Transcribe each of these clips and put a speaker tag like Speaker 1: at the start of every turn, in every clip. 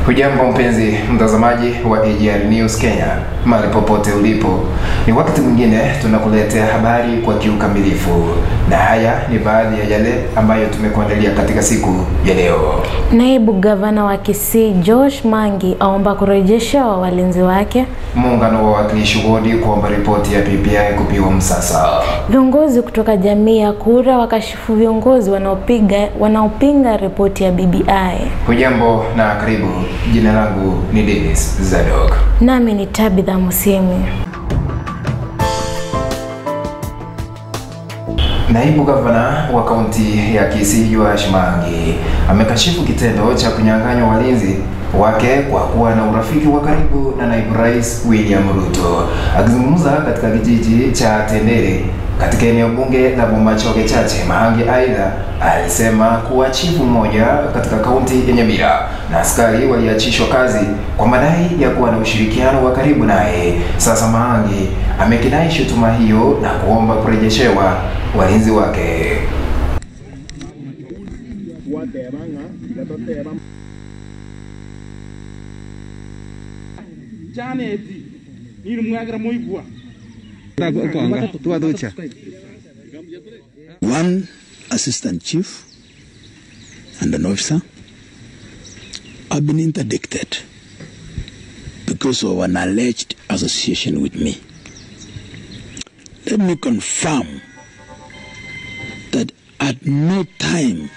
Speaker 1: Hujambo mpenzi mtazamaji wa AGR News Kenya, mahali popote ulipo. Ni wakati mwingine tunakuletea habari kwa kiukamilifu, na haya ni baadhi ya yale ambayo tumekuandalia katika siku ya leo.
Speaker 2: Naibu gavana wa Kisii Josh Mangi aomba kurejesha walinzi wake.
Speaker 1: Muungano wa wawakilishi wodi kuomba ripoti ya BBI kupigwa msasa.
Speaker 2: Viongozi kutoka jamii ya Kura wakashifu viongozi wanaopinga ripoti ya BBI.
Speaker 1: Hujambo na karibu. Jina langu ni Dennis Zadok.
Speaker 2: Nami ni Tabitha Musimi.
Speaker 1: Naibu gavana wa kaunti ya Kisii Josh Mangi amekashifu kitendo cha kunyang'anywa walinzi wake kwa kuwa na urafiki wa karibu na naibu rais William Ruto. Akizungumza katika kijiji cha Tendere katika eneo bunge la Bomachoge Chache, Mahangi aidha alisema kuwa chifu mmoja katika kaunti ya Nyamira na askari waliachishwa kazi kwa madai ya kuwa na ushirikiano wa karibu naye. Sasa Mahangi amekinai shutuma hiyo na kuomba kurejeshewa walinzi wake.
Speaker 3: One assistant chief and an officer have been interdicted because of an alleged association with me. Let me confirm that at no time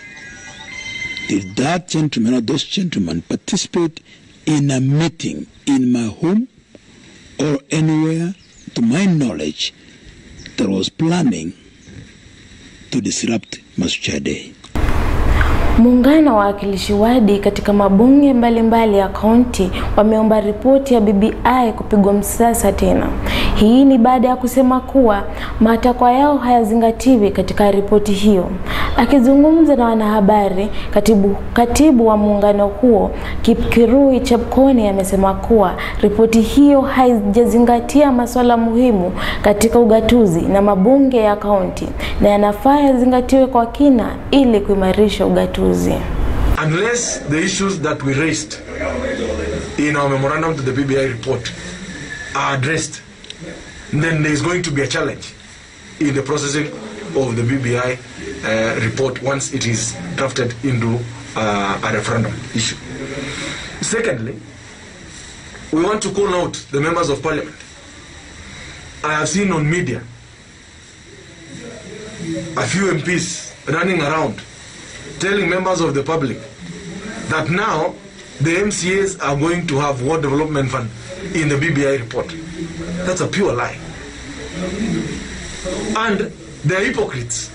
Speaker 3: did that gentleman or those gentlemen participate in a meeting in my home or anywhere, to my knowledge, that was planning to disrupt Mashujaa Day.
Speaker 2: Muungano wa wawakilishi wadi katika mabunge mbalimbali ya kaunti wameomba ripoti ya BBI kupigwa msasa tena. Hii ni baada ya kusema kuwa matakwa yao hayazingatiwi katika ripoti hiyo. Akizungumza na wanahabari, katibu wa muungano huo Kipkirui Chepkoni amesema kuwa ripoti hiyo haijazingatia masuala muhimu katika ugatuzi na mabunge ya kaunti na yanafaa yazingatiwe kwa kina ili kuimarisha ugatuzi.
Speaker 4: Unless the issues that we raised in our memorandum to the BBI report are addressed, then there is going to be a challenge in the processing of the BBI report once it is drafted into a referendum issue. Secondly, we want to call out the members of parliament. I have seen on media a few MPs running around telling members of the public that now the MCAs are going to have Ward Development Fund in the BBI report. That's a pure lie. And they are hypocrites.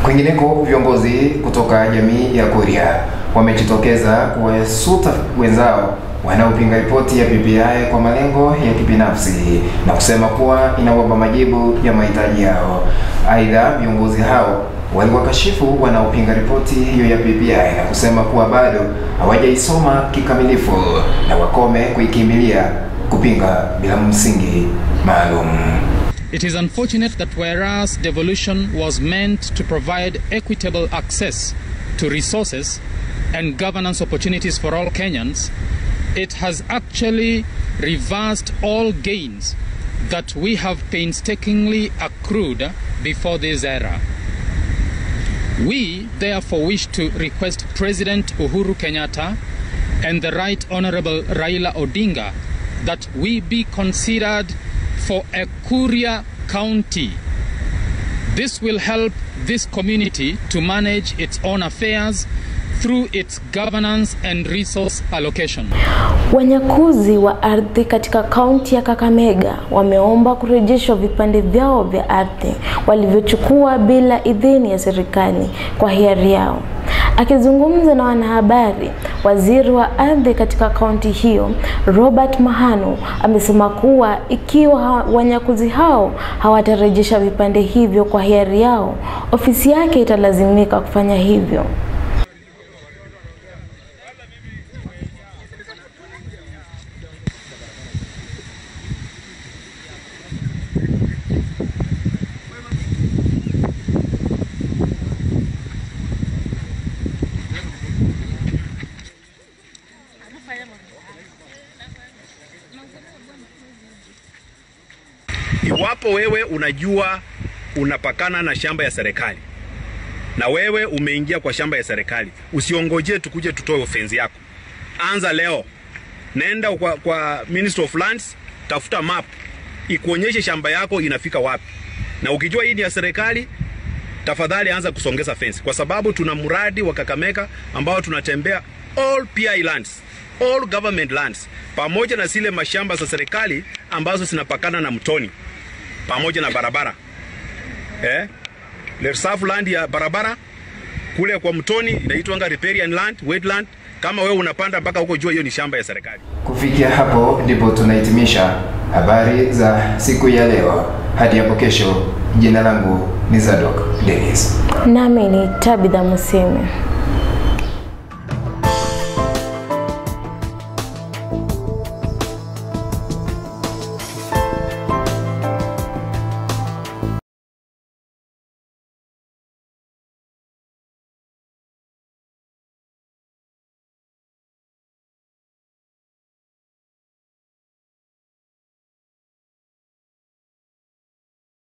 Speaker 1: Kwingineko, viongozi kutoka jamii ya Kuria wamejitokeza kuwasuta wenzao wanaopinga ripoti ya BBI kwa malengo ya kibinafsi na kusema kuwa inawapa majibu ya mahitaji yao. Aidha, viongozi hao waliwakashifu wanaopinga ripoti hiyo ya BBI na kusema kuwa bado hawajaisoma kikamilifu na wakome kuikimbilia kupinga bila msingi maalum.
Speaker 5: It is unfortunate that whereas devolution was meant to provide equitable access to resources and governance opportunities for all Kenyans, it has actually reversed all gains that we have painstakingly accrued before this era. We therefore wish to request President Uhuru Kenyatta and the Right Honorable Raila Odinga that we be considered for a Kuria County. This will help this community to manage its own affairs through its governance and resource allocation.
Speaker 2: Wanyakuzi wa ardhi katika kaunti ya Kakamega wameomba kurejeshwa vipande vyao vya ardhi walivyochukua bila idhini ya serikali kwa hiari yao. Akizungumza na wanahabari, waziri wa ardhi katika kaunti hiyo Robert Mahanu amesema kuwa ikiwa wanyakuzi hao hawatarejesha vipande hivyo kwa hiari yao, ofisi yake italazimika kufanya hivyo.
Speaker 6: Iwapo wewe unajua unapakana na shamba ya serikali na wewe umeingia kwa shamba ya serikali, usiongojee tukuje tutoe fence yako. Anza leo, nenda kwa Minister of Lands, tafuta map ikuonyeshe shamba yako inafika wapi, na ukijua hii ni ya serikali, tafadhali anza kusongeza fence, kwa sababu tuna mradi wa Kakamega ambao tunatembea all PI lands, all government lands, pamoja na zile mashamba za serikali ambazo zinapakana na mtoni pamoja na barabara. Reserve land ya barabara kule kwa mtoni inaitwa riparian land, wetland. Kama wewe unapanda mpaka huko, jua hiyo ni shamba ya serikali.
Speaker 1: Kufikia hapo ndipo tunahitimisha habari za siku ya leo. Hadi hapo kesho, jina langu ni Zadok Dennis.
Speaker 2: Nami ni Tabitha Museme.